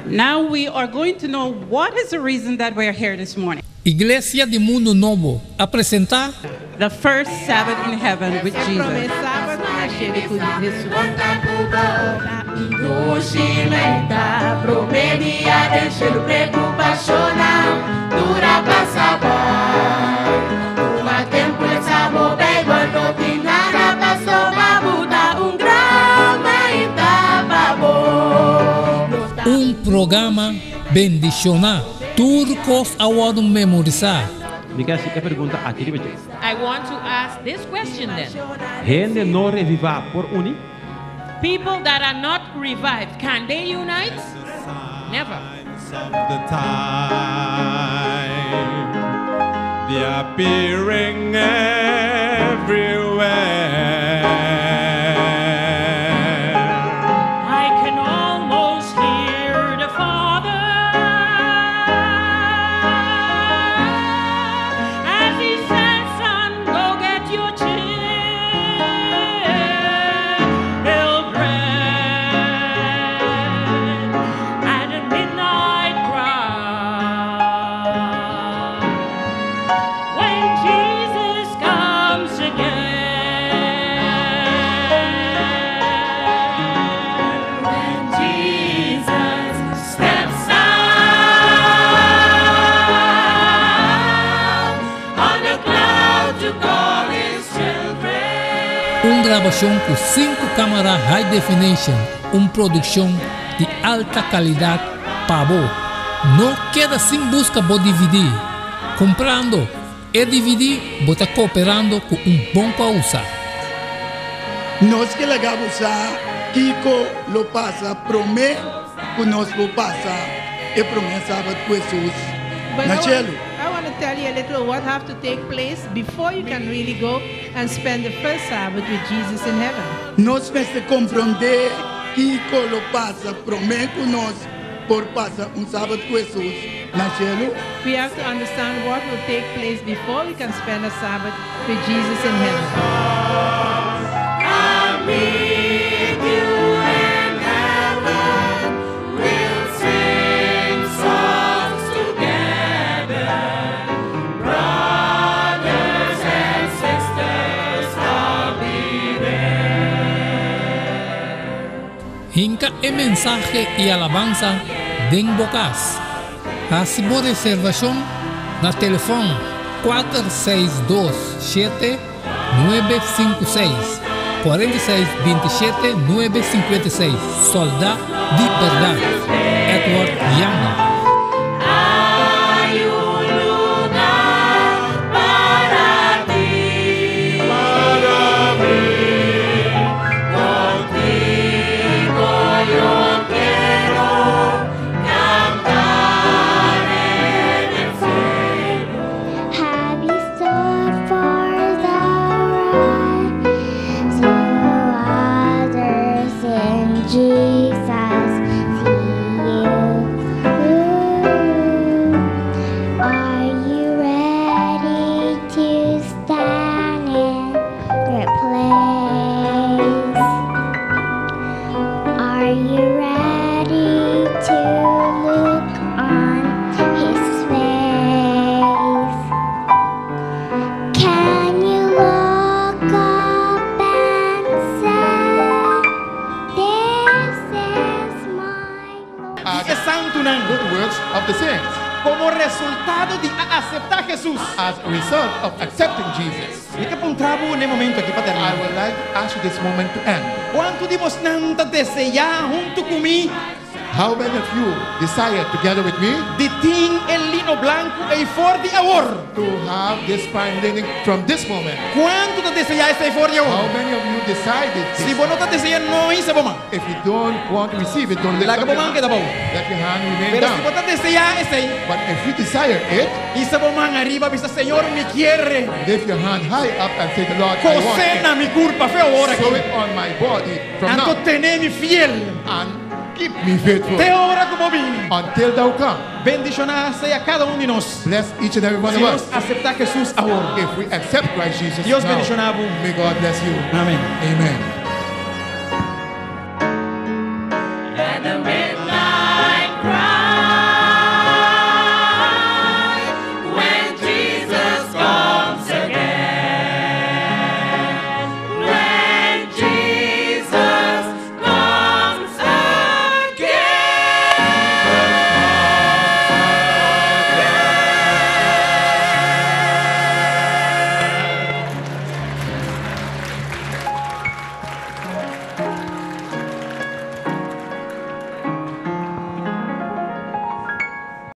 Now we are going to know what is the reason that we are here this morning. Iglesia di Mundu Nobo a presentá. The first Sabbath in heaven with E promé Jesus. Sabat na shelu ku Hesus. Un programa bendishoná. Tur kos a wòrdu memorisá. Mi ke hasi e pregunta aki riba dje. I want to ask this question then. Hende no revivá por uni? People that are not revived, can they unite? Never. Of the time, the appearing everywhere. I can almost hear the Father as he says, Son, go get your children at a midnight cry. When Jesus comes again, when Jesus steps out on the cloud to call his children. Un grabashon ku sinku kámara high definition, un produkshon di alta kalidat pa bo. No keda sin buska bo DVD. Kumprando e DVD bo ta kooperando ku un bon kousa. Nos ke laga bo sa kiko lo pasa promé ku nos por pasa e promé Sabat ku Hesus But na I want, shelu. I want to tell you a little what have to take place before you can really go and spend the first Sabbath with Jesus in heaven. Nos mester komprondé kiko lo pasa promé ku nos por pasa un Sabat ku Hesus na shelu. We have to understand what will take place before we can spend a Sabbath with Jesus in heaven. I'll meet you in heaven. We'll sing songs together. Brothers and sisters, I'll be there. Hinka e mensahe i alabansa den bo kas. Hasi bo reservashon na telefòn 462 7 956 46 27 956 Soldá di Bèrdat Edward Janga. Hay un lugar para ti. Para mí, Contigo yo quiero cantar en el cielo. Have you stood for the right so others in Jesus see you? Are you ready to stand in your place? Are you ready to look on his face? Can you look up and say, This is my Lord? E santunan. Good works of the saints. Komo resultado di a aseptá Hesus. As a result of accepting Jesus. Mi ke puntra bo na e momento aki pa I terminá. would like to ask you this moment to end. Kuantu di bosonan ta deseá huntu ku mi How many of you desire together with me di tin e lino blanku ei for di awor? to have this fine linen from this moment? Kuantu ta deseá esei for di How awor? many of you decided Si this? bo no ta deseá, no hisa bo man. If you don't want to receive it, don't lift Laga up bo your man hand. keda abou. Let your hand remain Pero si down. bo ta deseá esei, But if you desire it, hisa bo man ariba, bisa Señor, mi ke. lift your hand high up and say, the Lord, I want Kos'é it. na mi kurpa, for awor Sew aki. it on my body from Anto now. tene mi fiel. And keep me faithful Te ora ku bo bini. until thou come. Bendishoná sea kada un di nos. Bless each and every one Si of nos us. aseptá Hesus awor. If we accept Christ Jesus Dios now, bendishoná bo. may God bless you. Amèn. Amen.